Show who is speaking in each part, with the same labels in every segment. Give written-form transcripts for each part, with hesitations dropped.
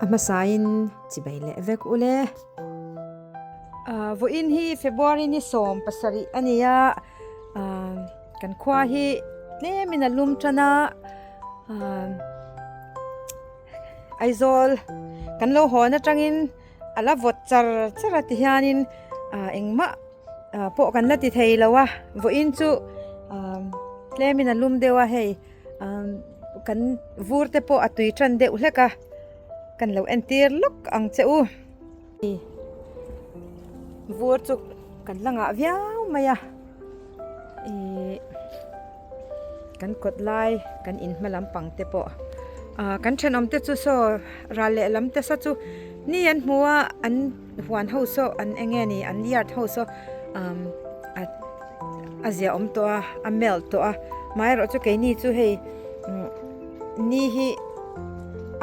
Speaker 1: A hmasain chibai leh vek u le. Vawiin hi February ni 17 a ni a, kan khua hi tlemin a lum tan a, Aizawl kan lo hawn atangin a la vawt char char a ti hianin engmah pawh kan la ti thei lo a, vawiin chu tlemin a lum deuh a hei kan vur te pawh a tui tan deuh hlek a, kan lo entir lawk ang che u. Vur chu kan la ngah viau mai a ihh kan kawt lai kan in hma lampang te pawh ah kan thenawm te chu saw ral leh lam te saw chu ni an hmu a an huan ho saw an eng nge ni an yard ho saw umm a zia awm tawh a a melt tawh a amaherawh chu keini chu hei ni hi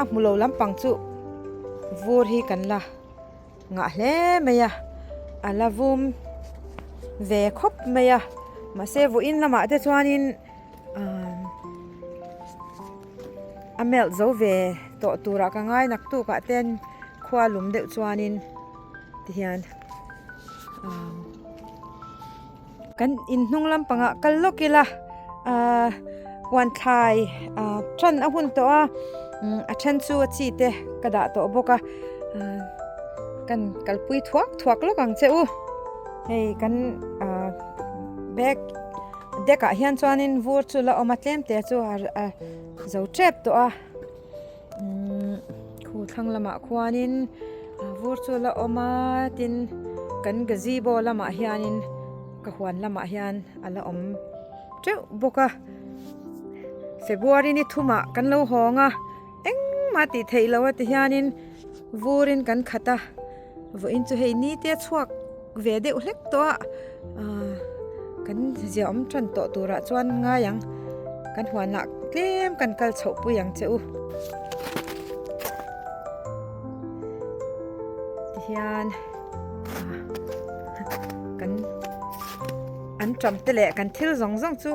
Speaker 1: a hmu lo lampang chu. Vur hi kan la ngah hle mai a, a la vum ve khawp mai a, mahse vawiin lamah te chuanin ahh a melt zo ve tawh turah ka ngai naktukah ten khua lum deuh chuanin tihian ahh kan inhnung lampangah kal lawk ila ahh huan thlai ahh tan a hun tawh a umm a then chu a chi te ka dah tawh bawk a ahh kan kalpui thuak thuak lawk ang che u hei kan ahh bag deck ah hian chuanin vur chu la awm a tlem te chu a zo tep tawh a umm khu thlang lamah khuanin vur chu la awm a tin kan gazebo lamah hianin ka huan lamah hian a la awm teuh bawk a February ni thumah kan lo hawng a engmah tih theih loh a ti hianin vurin kan khat a vawiin chu hei ni te a chhuak ve deuh hlek tawh a ahh kan zia awm tan tawh turah chuan ngai ang kan huanah tlem kan kal chhoh pui ang che u tihian kan an ṭam te leh kan thil zawng zawng chu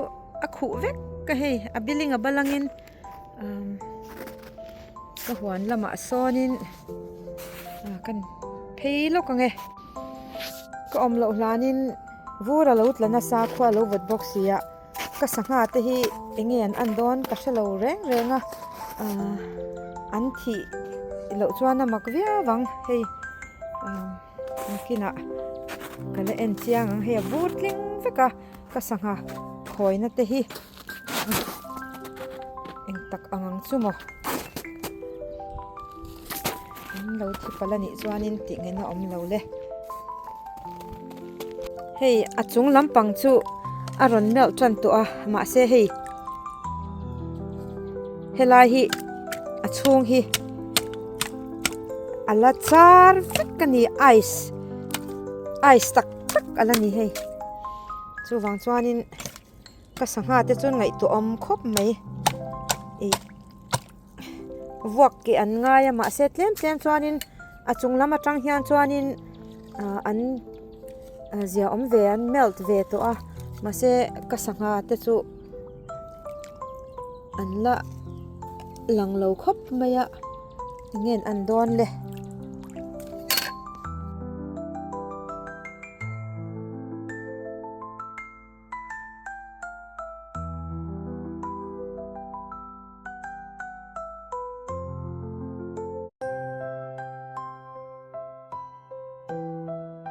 Speaker 1: a khuh vek a hei a building a balangin ka huan lamah sawnin kan phei lawk ang e ka awm loh hlanin vur a lo tla nasa khua a lo vawt bawk si a ka sangha te hi eng nge an an dawn ka hre lo reng reng a ahh an thih loh chuan a mak viau ang hei nakinah ka la en chiang ang hei a vur tling vek a ka sangha khawina te hi. Eng tak ang ang chu maw an lo thi palh a nih chuanin tih ngaihna awm lo le hei a chung lampang chu a rawn melt tan tawh a mahse hei helai hi a chhung hi a la char vek a ni ice ice tak tak a la ni hei chuvang chuanin. Ka sangha te chuan ngaihtuah awm khawp mai ih vuak ke an ngai a mahse tlem tlem chuanin a chung lam atang hian chuanin ah an zia awm ve an melt ve tawh a mahse ka sangha te chu an la lang lo khawp mai a eng nge an dawn le.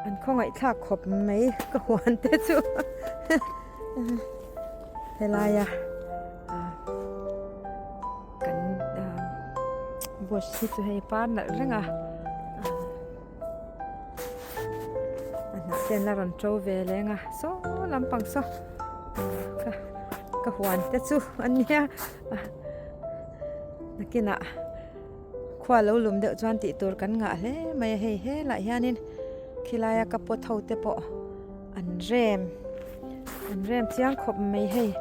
Speaker 1: An khawngaih thlak khawp mai ka huan te chu helaia kan bush hi chu hei par nalh reng a. A hnah te an la rawn to ve leng a saw lampang saw ka ka huan te chu a nia nakinah khua lo lum deuh chuan tih tur kan ngah hle mai a hei helaiah hianin khilaia ka pot ho te pawh an rem an rem chiang khawp mai hei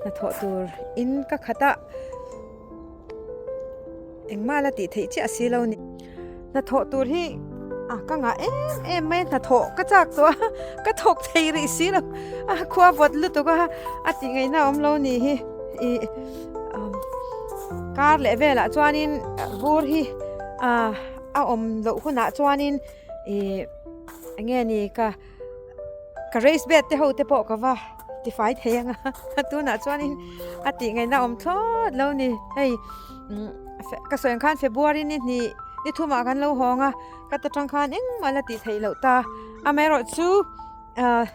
Speaker 1: hnathawh tur in ka khat a. Engmah la tih theih chiah si lo ni. Hnathawh tur hi a ka ngah em em mai a, hnathawh ka chak tawh a, ka thawk thei rih si lo a, khua vawt lutuk a, a tih ngaihna a awm lo ni hi ih Kar leh velah chuanin vur hi ah a awm loh hunah chuanin ih eng nge ni ka ka race bed te ho te pawh ka va tifai thei ang a tunah chuanin a tih ngaihna awm thlawt lo ni hei umm ka sawi ang khan February ni hnih ni thumah kan lo hawng a ka ta tang khan engmah la tih theih loh ta amaherawhchu ah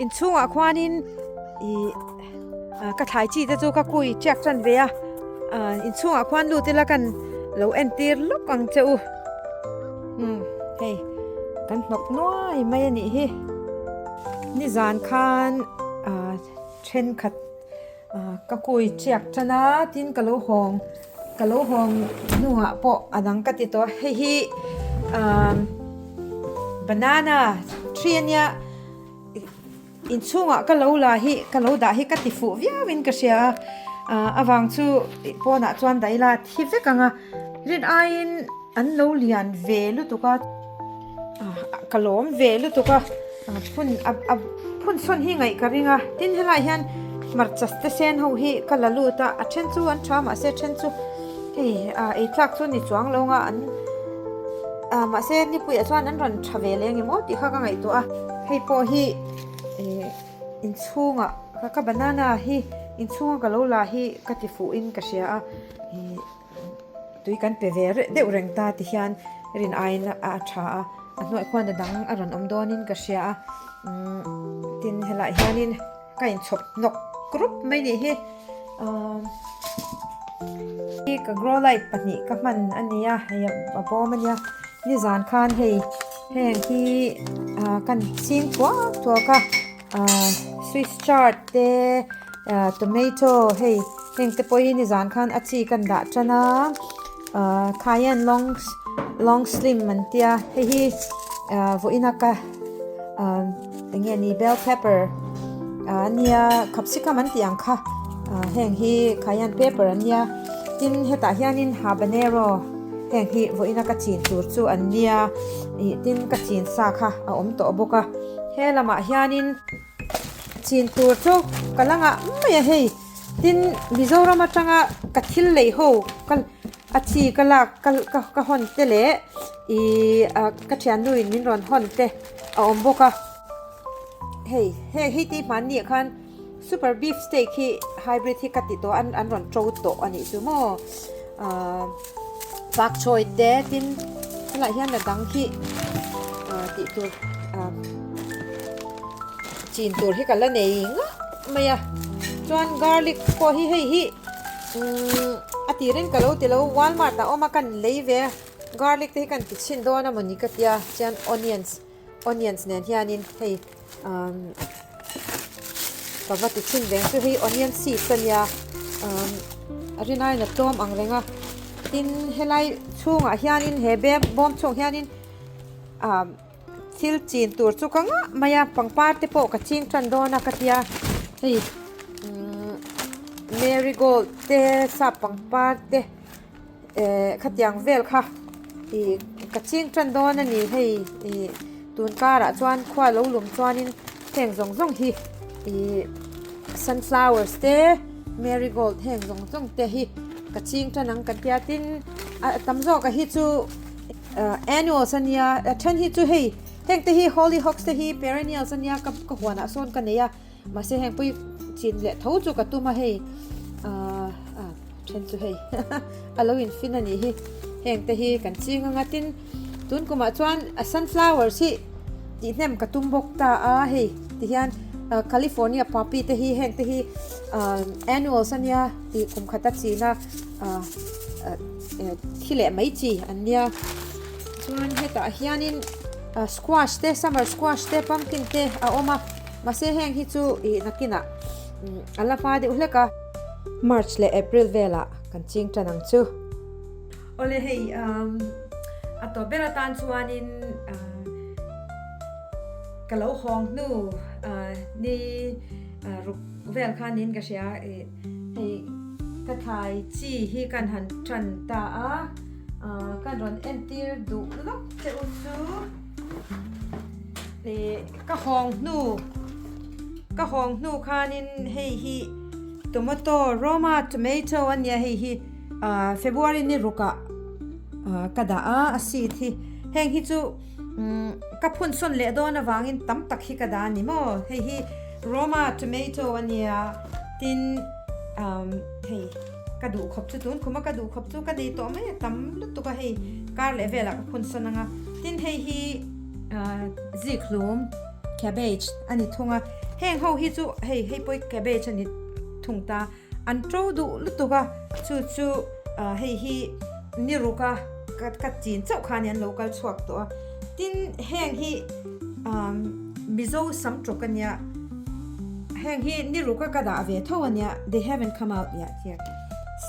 Speaker 1: inchhungah khuanin ih ah ka thlai chi te chu ka kui tiak tan ve a ah inchhungah khuan lut ila kan lo entir lawk ang che u umm hei kan hnawk nuai mai a nih hi nizan khan ah thenkhat ah ka kui tiak tan a tin ka lo hawng ka lo hawng hnuah pawh a dang ka ti tawh a hei hi ah banana tree a nia inchhungah ka lo la hi ka lo dah hi ka ti fuh viau in ka hria a ah avang chu pawnah chuan dah ila a thi vek ang a rin aiin an lo lian ve lutuk a ah ka lawm ve lutuk a phun a a phun sawn hi ngaih ka ring a tin helaiah hian hmarcha te sen ho hi ka la lut a a then chu an tha mahse a then chu hei ah ei tlak chu ni chuang lo anga an ah mahse nipuiah chuan an rawn tha ve leh ang em aw tih kha ka ngaihtuah a hei pawh hi eh inchhungah ka ka banana hi inchhunga ka lo la hi ka ti fuh in ka hria a ih. Tui kan pe ve deuh reng ta ti hian rin aiin a tha a, a hnuai khuan a dang a rawn awm dawnin ka hria a, umm tin helaiah hianin ka inchhawp hnawk rup mai nih hi umm hi ka grow light pahnih ka hman a ni a hei a bawm a nia nizan khan hei heng hi ah kan ching thuak thuak a. Ahh swiss chard te ahh tomato hei heng te pawh hi nizan khan a chi kan dah tan a ahh cayenne long long slim an tia hei hi ahh vawiin a ka ahh eng nge ni bell pepper ah ania capsicum an tih ang kha ah heng hi cayenne pepper an nia tin hetah hianin habanero heng hi vawiin a ka chin tur chu an nia ih tin ka chin sa kha a awm tawh bawk a. He lamah hianin chin tur chu ka la ngah mai a hei tin Mizoram atanga ka thil lei ho ka a chi ka lak ka ka hawn te leh ihh ka thiannu in min rawn hawn te a awm bawk a hei hei hei te hmanni ah khan super beef steak hi hybrid hi ka ti tawh a an rawn to tawh a nih chu maw ahh pak choi te tin helaiah hian a dang hi ahh tih tur ahh chin tur hi ka la nei ngah mai a chuan garlic pawh hi hei hi umm a tirin ka lo ti lo walmart ah awm a kan lei ve a garlic te hi kan ti chhin dawn a mawni ka tia chuan onions onions nen hianin hei umm ka va ti chhin veng chu hei onion seeds a nia umm a rinaiin a tlawm ang reng a tin helai chhungah hianin he bag bawm chhungah hianin ah thil chin tur chu ka ngah mai a pangpar te pawh ka ching tan dawn a ka tia hei umm marigold te sap pangpar te. Eh khatiang vel kha ih ka ching tan dawn a ni hei ih tun karah chuan khua lo lum chuanin heng zawng zawng hi ih sunflowers te marigold heng zawng zawng te hi ka ching tan ang kan tia tin a tam zawk a hi chu ah annuals a nia a then hi chu hei heng te hi hollyhocks te hi perennials a nia ka ka huanah sawn ka nei a. Mahse heng pui chin leh tho chu ka tum a hei ahh ah then chu hei a lo in fin a nih hi heng te hi kan ching anga tin tun kumah chuan a sunflowers hi tih hnem ka tum bawk ta a hei ti hian ah California poppy te hi heng te hi ah annuals a nia tih kum khata chin a ah thi leh mai chi an nia chuan hetah hianin ah squash te summer squash te pumpkin te a awm a. Mahse heng hi chu ih nakinah a la hma deuh hlek a. March leh April velah kan ching tan ang chu. Awle hei a tawp ber atan chuanin ka lo hawng hnu ni ruk vel khan niin ka hria ih hei ka thlai chi hi kan han tan ta a kan rawn entir duh lawk che u chu. Ih ka hawng hnu ka hawng hnu khanin hei hi tomato roma tomato a nia hei hi February ni rukah ka dah a, a seed hi. Heng hi chu ka phun sawn leh dawn avangin tam tak hi ka dah a ni maw. Hei hi Roma tomato a nia, tin hei ka duh khawp chu tun khuma ka duh khawp chu ka nei tawh mai a, tam lutuk a hei kar leh velah ka phun sawn ang a. Tin hei hi zikhlum cabbage a ni thung a, heng ho hi chu hei hei pawh hi cabbage a ni thung ta. An to duh lutuk a, chu chu hei hi ni ruk a ka chin chauh khan an lo kal chhuak tawh a. Tin heng hi Mizo sam tawk a nia, heng hi ni ruk a ka dah ve tho a nia, they haven't come out yet here.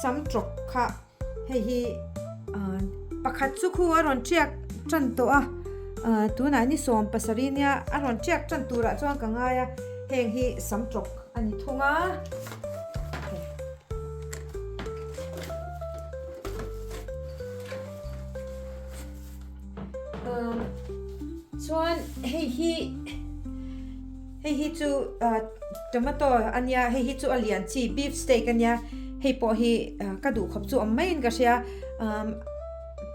Speaker 1: Sam tawk kha hei hi pakhat chu khu a rawn tiak tan tawh a, tunah ni 70 nia a rawn tiak tan turah chuan ka ngai a, heng hi sam tawk a ni thung a. Chuan hei hi hei hi chu tomato a nia hei hi chu a lian chi beef steak a nia hei pawh hi ka duh khawp chu awm maiin ka hria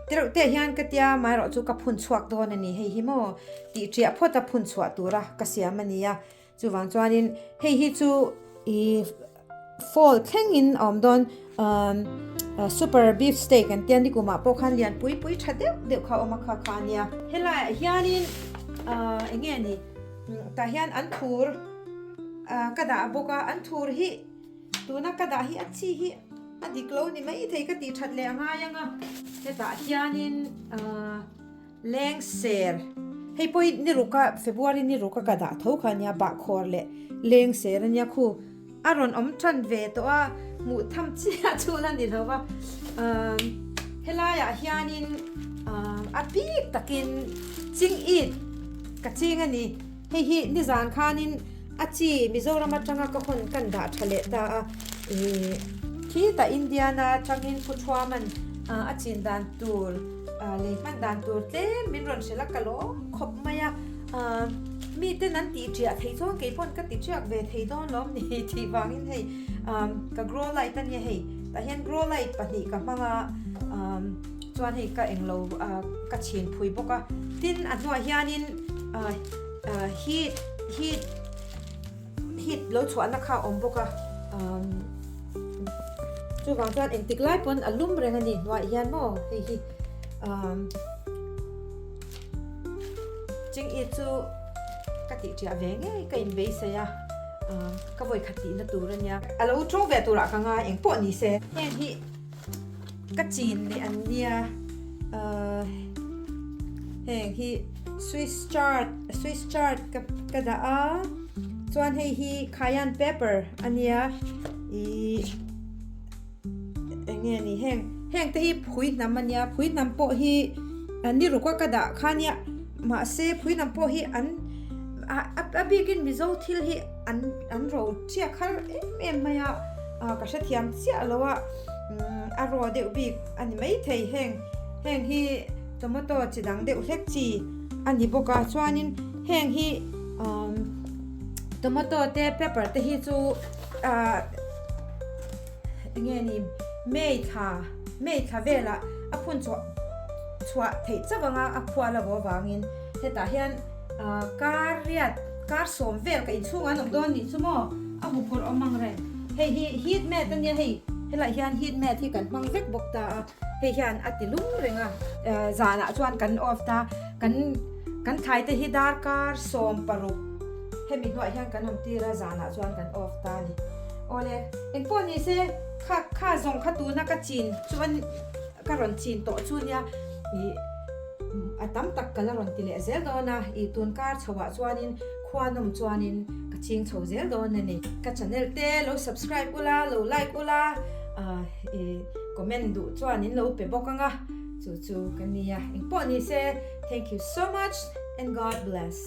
Speaker 1: tereuh te hian ka tia amaherawh chu ka phun chhuak dawn a ni hei hi maw tih ṭiah phawt a phun chhuah tura ka siam a nia. Chuvang chuanin hei hi chu ih fall thlengin a awm dawn super beef steak an tia nikumah pawh khan lian pui pui tha deuh deuh kha a awm a kha kha a nia. Helaiah hianin eng nge ni tah hian an thur ka dah bawk a, an thur hi tuna ka dah hi a chi hi a dik lo ni maithei ka tih that leh a ngai ang a, hetah hianin. Leng ser, Hei pawh hi ni ruka February ni ruka ka dah tho kha ania bahkhawr leh leng ser ania khu a rawn awm tan ve tawh a hmuh tham chiah chu la ni lo va helaiah hianin a bik takin ching it ka ching a ni hei hi nizan khanin a chi Mizoram atanga ka hawn kan dah tha leh ta a ih khitah Indiana atangin Pu Thuaman a chin dan tur. Lei hman dan tur tlem min rawn hrilh a, ka lawm khawp mai a, miten an tih ṭiah thei chuan kei pawn ka ti ṭiak ve thei dawn lawm ni tih vangin hei ka grow light a nia hei tah hian grow light pahnih ka hmang a chuan hei ka englo ka chhin phui bawk a, tin a hnuah hianin heat heat heat lo chhuahna kha a awm bawk a chuvang chuan engtik lai pawn a lum reng a ni hnuaiah hian maw hei hi ching i chu ka tih ṭiah ve ngei ka inbeisei a ka vawi khat tihna tur a nia a lo ṭawng ve turah ka ngai eng pawh ni se heng hi ka chin leh an nia heng hi Swiss chard Swiss chard ka ka dah a chuan hei hi cayenne pepper a nia ihh eng nge ni heng heng te hi phui hnam a nia phui hnam pawh hi ni ruk a ka dah kha nia mahse phui hnam pawh hi an a bikin mizo thil hi an an ro chiak har em em mai a ka hrethiam chiah lo a a ro deuh bik a ni maithei heng heng hi tomato chi dang deuh hlek chi a ni bawk a chuanin heng hi tomato te pepper te hi chu ah eng nge ni May thla May thla velah a phun chhuah chhuah theih chauh anga a khual a vaw vangin hetah hian ah kar riat kar sawm vel ka inchhungah an awm dawn nih chu maw a huphurh awm ang reng hei hi heat mat a nia hei helaiah hian heat mat hi kan hmang vek bawk ta a hei hian a ti lum reng a zanah chuan kan off ta kan kan thlai te hi darkar 16 hemi hnuaiah hian kan awm tir a zanah chuan kan off ta a ni awle engpawh ni se kha kha zawng kha tuna ka chin chuan ka rawn chin tawh chu nia ih a tam tak ka la rawn ti leh zel dawn a ih tun kar chho ah chuanin khuanawm chuanin ka ching chho zel dawn a ni ka channel te lo subscribe ula lo like ula ah ih comment duh chuan in lo pe bawk ang a chu chu ka nia engpawh ni se thank you so much and God bless.